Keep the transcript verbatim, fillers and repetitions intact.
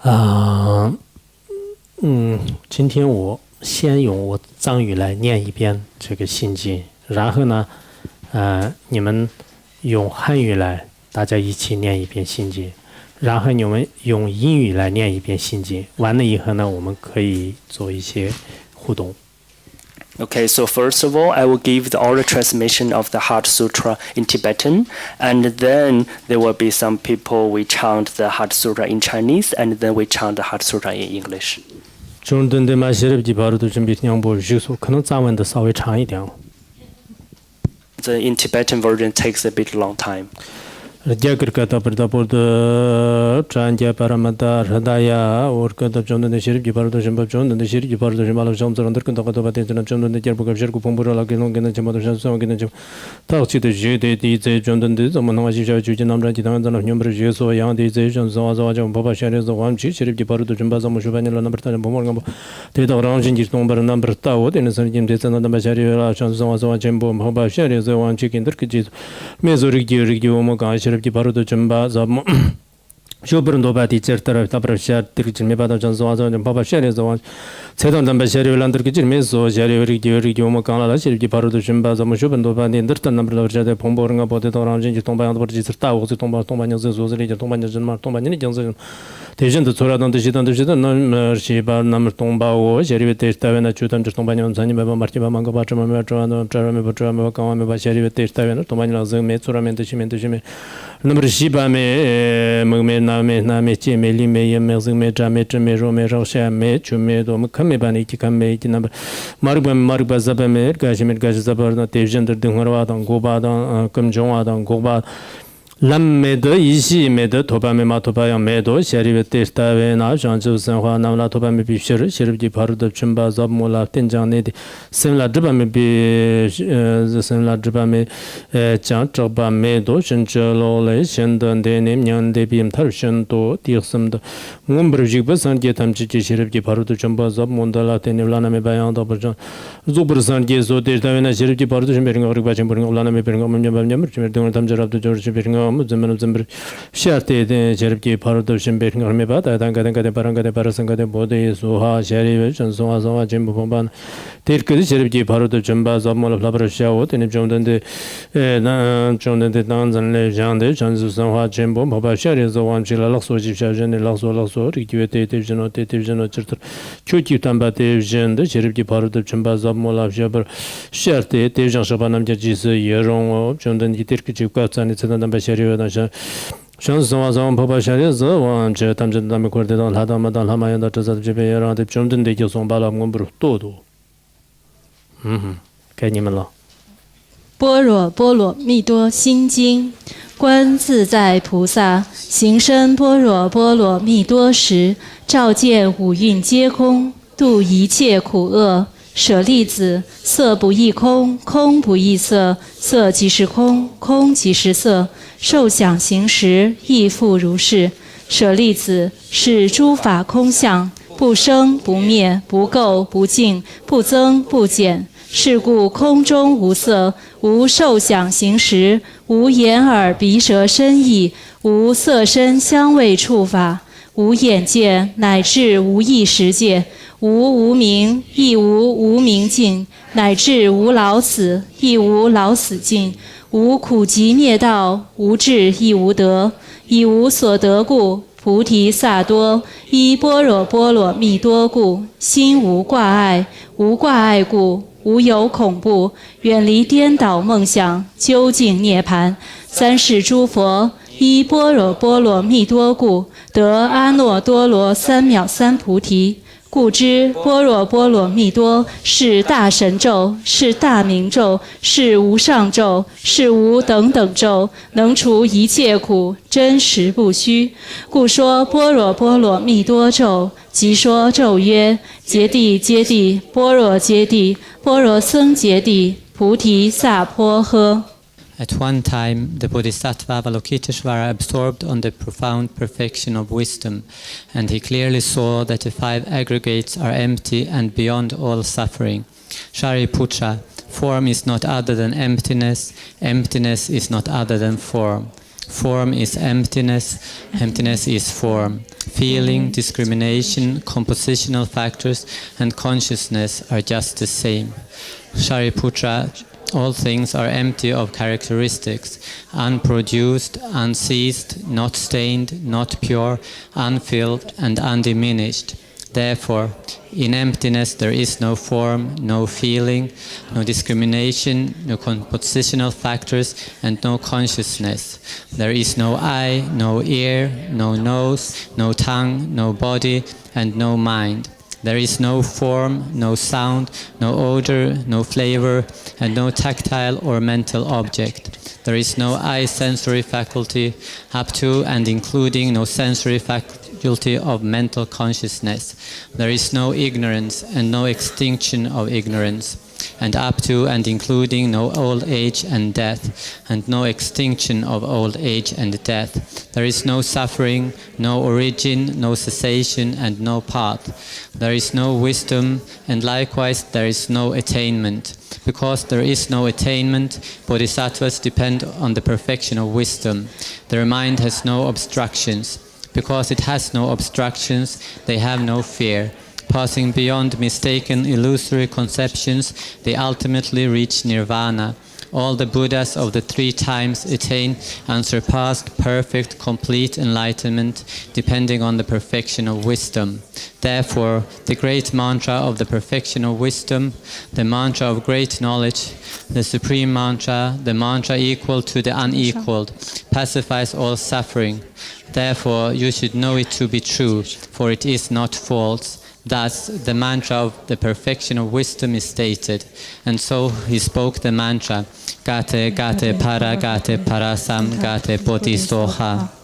啊，嗯，今天我先用我藏语来念一遍这个心经，然后呢，呃，你们用汉语来，大家一起念一遍心经，然后你们用英语来念一遍心经，完了以后呢，我们可以做一些互动。 Okay, so first of all, I will give the oral transmission of the Heart Sutra in Tibetan, and then there will be some people we chant the Heart Sutra in Chinese, and then we chant the Heart Sutra in English. 中等的嘛，写了几百多就比两百十所，可能藏文的稍微长一点。 The in Tibetan version takes a bit long time. རྒྱ་གར་སྐད་དང་པར་དང་པོར་དུ་དྲན་རྒྱ་པ་ར་མ་ད་ཧྲ་ད་ཡ་འོར་སྐད་དང་བཅོམ་ལྡན་འདས་ཤེས་རབ་ཀྱི་ཕ་རོལ་ཏུ་ཕྱིན་པ་བཅོམ་ལྡན་འདས་ཤེས་རབ་ཀྱི་ཕ་རོལ་ཏུ་ཕྱིན་པ་ལ་ཕྱག་འཚལ་ལོ། འདིར་ཀུན་ཏུ་བཀའ་སྩལ་པ་དེ་ཚོ་རྣམས་བཅོམ་ལྡན་འདས་རྒྱལ་པོ་སྐབས་ཤར་གྱི་ཕུང་པོའི་རི་ལ་དགེ་སློང་དགེ་འདུན་ཆེན་པོ་དང་བྱང་ཆུབ་སེམས་དཔའ་དགེ་འདུན་ཆེན་པོ་ཐག་གཅིག་ཏུ་བཞུགས་ཏེ། དེའི་ཚེ་བཅོམ་ལྡན་འདས་ཟབ་མོ་སྣང་བ་ཞེས་བྱ་བའི་ཆོས་ཀྱི་རྣམ་གྲངས་ཀྱི་དང་བའི་མཛད་རྣམ་སྙོམས་པར་ཞུས་སོ། ཡང་དེའི་ཚེ་བྱང་སེམས་གསང་བ་གསང་བ་ཆེན་པོ་འཕགས་པ་སྤྱན་རས་གཟིགས་དབང་ཕྱུག་ཤེས་རབ་ཀྱི་ཕ་རོལ་ཏུ་ཕྱིན་པ་ཟབ་མོ་ཞུས་པ་ཉིད་ལ་རྣམ་པར་ལྟ་ཞིང་ཕུང་པོ་ལྔ་པོ་དེ་དག་རང་བཞིན་གྱིས་སྟོང་པར་རྣམ་པར་བལྟའོ། དེ་ནས་སངས་རྒྱས་དེའི་ཚེ་ན་དམ་པ་ཤཱ་རིའི་བུ་ལ་བྱང་སེམས་གསང་བ་གསང་བ་ཆེན་པོ་འཕགས་པ་སྤྱན་རས་གཟིགས་དབང་ཕྱུག་གིས་འདིར་སྐུ་ཅི་སྨྲས་སོ། རིགས་ཀྱི་བུ་མོ་གང་ཤེས་རབ་ཀྱི་ཕ་རོལ་ཏུ་ཕྱིན་པ་ཟབ་མོ་ཞུ་བར་འདོད་པ་དེས་ཇི་ལྟར་བསྟན་པར་བྱ། དེར་ཅིར་སྨྲས་པ་དང་། བྱང་སེམས་གསང་བ་གསང་བ་ཆེན་པོ་འཕགས་པ་སྤྱན་རས་གཟིགས་དབང་ཕྱུག་ཚེ་དང་ལྡན་པ་ཤཱ་རིའི་བུ་ལ་འདིར་སྐུ་ཅི་སྨྲས་སོ། ཤཱ་རིའི་བུ་རིགས་ཀྱི་བུ་རིགས་ཀྱི་བུ་མོ་གང་ལ་ལ་ཤེས་རབ་ཀྱི་ཕ་རོལ་ཏུ་ཕྱིན་པ་ཟབ་མོ་ཞུ་བར་འདོད་པ་དེས་འདི་ལྟར་རྣམ་པར་བསླབ་པར་བྱ་སྟེ། ཕུང་པོ་ལྔ་པོ་དེ་དག་རང་བཞིན་གྱིས་སྟོང་པ་ཡང་དག་པར་ཇི་ལྟར་བལྟའོ། འོག་ཚེ་སྟོང་པ་སྟོང་པ་ཉི་ཚེ་ཟོག་ཚེ་ལས་ཀྱང་སྟོང་པ་ཉིད་ཀྱང་ཚེ་ཟིན། དེ་བཞིན་དུ་ཚོར་བ་དང་འདུ་ཤེས་དང་འདུ་བྱེད་དང་རྣམ་པར་ཤེས་པ་རྣམས་སྟོང་པའོ། ཤཱ་རིའི་བུ་དེ་ལྟ་བས་ན་ཆོས་ཐམས་ཅད་སྟོང་པ་ཉིད་ལ་མཚན་ཉིད་མེད་པ། མ་སྐྱེས་པ་མ་འགགས་པ། དྲི་མ་མེད་པ། བྲི་བ་མེད་པ། བྲི་བ་མེད་པ། གང་བ་མེད་པ། ཤཱ་རིའི་བུ་དེ་ལྟ་བས་ན་སྟོང་པ་ཉིད་ལ་གཟུགས་མེད། ཚོར་བ་མེད། འདུ་ཤེས་མེད། འདུ་བྱེད་མེད། རྣམ་པར་ཤེས་པ་མེད། མིག་མེད། རྣ་མེད། སྣ་མེད། ལྕེ་མེད། ལུས་མེད། ཡིད་མེད། གཟུགས་མེད། སྒྲ་མེད། དྲི་མེད། རོ་མེད། རེག་བྱ་མེད། ཆོས་མེད་དོ། མིག་ཁམས་མེད་པ་ནི་ཡིད་ཀྱི་ཁམས་མེད། ཡིད་ཀྱི་རྣམ་པར་མ་རིག་པ་མེད། མ་རིག་པ་ཟད་པ་མེད། རྒ་ཤི་མེད། རྒ་ཤི་ཟད་པ་མེད། དེ་བཞིན་དུ་སྡུག་བསྔལ་བ་དང་འགོག་པ་དང་ཀུན་འབྱུང་བ་དང་འགོག་པ། ལམ་མེད། ཡེ་ཤེས་མེད། ཐོབ་པ་མེད། མ་ཐོབ་པ་ཡང་མེད་དོ། ཤཱ་རིའི་བུ་དེ་ལྟ་བས་ན་བྱང་ཆུབ་སེམས་དཔའ་རྣམས་ལ་ཐོབ་པ་མེད་པའི་ཕྱིར། ཤེས་རབ་ཀྱི་ཕ་རོལ་ཏུ་ཕྱིན་པ་ཟབ་མོ་ལ་བརྟེན་ཀྱང་གནས་ཏེ། སེམས་ལ་སྒྲིབ་པ་མེད་པའི་སེམས་ལ་སྒྲིབ་པ་མེད་ཀྱང་སྐྲག་པ་མེད་དོ། ཕྱིན་ཅི་ལོག་ལས་ཤིན་ཏུ་འདས་ནས་མྱང་འདས་པའི་མཐར་ཕྱིན་ཏོ། དུས་གསུམ་དུ་མངོན་པར་བཞུགས་པའི་སངས་རྒྱས་ཐམས་ཅད་ཀྱི་ཤེས་རབ་ཀྱི་ཕ་རོལ་ཏུ་ཕྱིན་པ་ཟབ་མོ་འདི་ལ་བརྟེན་ནས་བླ་ན་མེད་པ་ཡང་དག་པར་བྱང་རྫོགས་པར་སངས་རྒྱས་སོ། དེ་ལྟ་བས་ན་ཤེས་རབ་ཀྱི་ཕ་རོལ་ཏུ་ཕྱིན་པའི་སྔགས། རིག་པ་ཆེན་པོའི་སྔགས། བླ་ན་མེད་པའི་སྔགས། མི་མཉམ་པ་མཉམ་པར་སྤྱོད་པའི་སྡུག་བསྔལ་ཐམས་ཅད་རབ་ཏུ་སྦྱོང་བར་བྱེད་པའི་སྔགས། མི་བརྫུན་པ་རྣམས་བརྫུན་པར་བཤད་དེ། ཤེས་རབ་ཀྱི་ཕ་རོལ་ཏུ་ཕྱིན་པའི་སྔགས་སྨྲས་པ། ཏདྱ་ཐཱ། ག་དན་ག་དན་པཱ་ར་ག་དན་པཱ་ར་སཾ་ག་དན་བོ་དྷི་སྭཱ་ཧཱ། ཤཱ་རིའི་བུ་དྲན་གསང་བ་གསང་བ་ཆེན་པོ་འཕགས་པ་ན། དེ་སྐད་ཤེས་རབ་ཀྱི་ཕ་རོལ་ཏུ་ཕྱིན་པ་ཟབ་མོ་ལ་བསླབ་པར་བྱའོ། དེ་ནས་བཅོམ་ལྡན་འདས་ཨེ་ན་བཅོམ་ལྡན་འདས་བསྟན་འཛིན་ལས་བཞེངས་ཏེ་བྱང་ཆུབ་སེམས་དཔའ་ཆེན་པོ་འཕགས་པ་ཤཱ་རིའི་གཟིགས་དབང་ཕྱུག་ལ་ལགས་སོ་ཞེས་བྱ་བཞིན་ནས། ལགས་སོ་ལགས་སོ། རིགས་ཀྱི་བུ་དེ་དེ་བཞིན་ནོ། དེ་དེ་བཞིན་ནོ། ཇི་ལྟར་ཁྱོད་ཀྱིས་བསྟན་པ་དེ་བཞིན་དུ་ཤེས་རབ་ཀྱི་ཕ་རོལ་ཏུ་ཕྱིན་པ་ཟབ་མོ་ལ་བཤད་པར་བྱ་སྟེ། དེ་བཞིན་གཤེགས་པ་རྣམས་ཀྱང་རྗེས་སུ་ཡི་རང་ངོ་། བཅོམ་ལྡན་གྱིས་དེ་སྐད་ཅེས་བཀའ་སྩལ་ནས། ཚེ་དང་ལྡན་པ་ཤཱ་རིའི་བུ་དང་། བྱང་སེམས་གསང་བ་གསང་བ་འཕགས་པ་ཤཱ་རིའི་གཟིགས་དབང་ཕྱུག་ཐམས་ཅད་དང་ལྡན་པའི་འཁོར་དེ་དག་ལྷ་དང་མི་དང་ལྷ་མ་ཡིན་དང་དྲི་ཟར་དང་བཅས་པས་ཡི་རང་སྟེ། བཅོམ་ལྡན་འདས་ཀྱིས་གསུངས་པ་ལ་མངོན་པར་བསྟོད་དོ། ཧུམ་ཧུམ། གད་སྙིགས་མི་ལོ། 般若波罗蜜多心经。观自在菩萨行深般若波罗蜜多时，照见五蕴皆空，度一切苦厄。舍利子，色不异空，空不异色，色即是空，空即是色。受想行识亦复如是。舍利子，是诸法空相，不生不灭，不垢不净，不增不减。是故空中无色，无受想行识，无眼耳鼻舌身意，无色声香味触法，无眼界，乃至无意识界，无无明，亦无无明尽，乃至无老死，亦无老死尽，无苦集灭道，无智亦无得。以无所得故， 菩提萨埵，依般若波罗蜜多故，心无挂碍。无挂碍故，无有恐怖，远离颠倒梦想，究竟涅槃。三世诸佛，依般若波罗蜜多故，得阿耨多罗三藐三菩提。故知般若波罗蜜多是大神咒，是大明咒，是无上咒，是无等等咒，能除一切苦， 真实不虚。故说般若波罗蜜多咒，即说咒曰：揭谛，揭谛，般若揭谛，般若僧揭谛，菩提萨婆诃。 At one time, the Bodhisattva Avalokiteshvara absorbed on the profound perfection of wisdom, and he clearly saw that the five aggregates are empty and beyond all suffering. Shariputra, form is not other than emptiness, emptiness is not other than form. Form is emptiness, emptiness is form. Feeling, discrimination, compositional factors, and consciousness are just the same. Shariputra, all things are empty of characteristics, unproduced, unseized, not stained, not pure, unfilled, and undiminished. Therefore, in emptiness there is no form, no feeling, no discrimination, no compositional factors, and no consciousness. There is no eye, no ear, no nose, no tongue, no body, and no mind. There is no form, no sound, no odor, no flavor, and no tactile or mental object. There is no eye sensory faculty, up to and including no sensory faculty of mental consciousness. There is no ignorance and no extinction of ignorance, and up to and including no old age and death, and no extinction of old age and death. There is no suffering, no origin, no cessation, and no path. There is no wisdom, and likewise there is no attainment. Because there is no attainment, bodhisattvas depend on the perfection of wisdom. Their mind has no obstructions. Because it has no obstructions, they have no fear. Passing beyond mistaken illusory conceptions, they ultimately reach nirvana. All the Buddhas of the three times attain unsurpassed, perfect, complete enlightenment, depending on the perfection of wisdom. Therefore, the great mantra of the perfection of wisdom, the mantra of great knowledge, the supreme mantra, the mantra equal to the unequaled, pacifies all suffering. Therefore, you should know it to be true, for it is not false. Thus, the mantra of the perfection of wisdom is stated. And so he spoke the mantra, Gate, Gate, Para, Gate, Parasam, Gate, Bodhi Soha.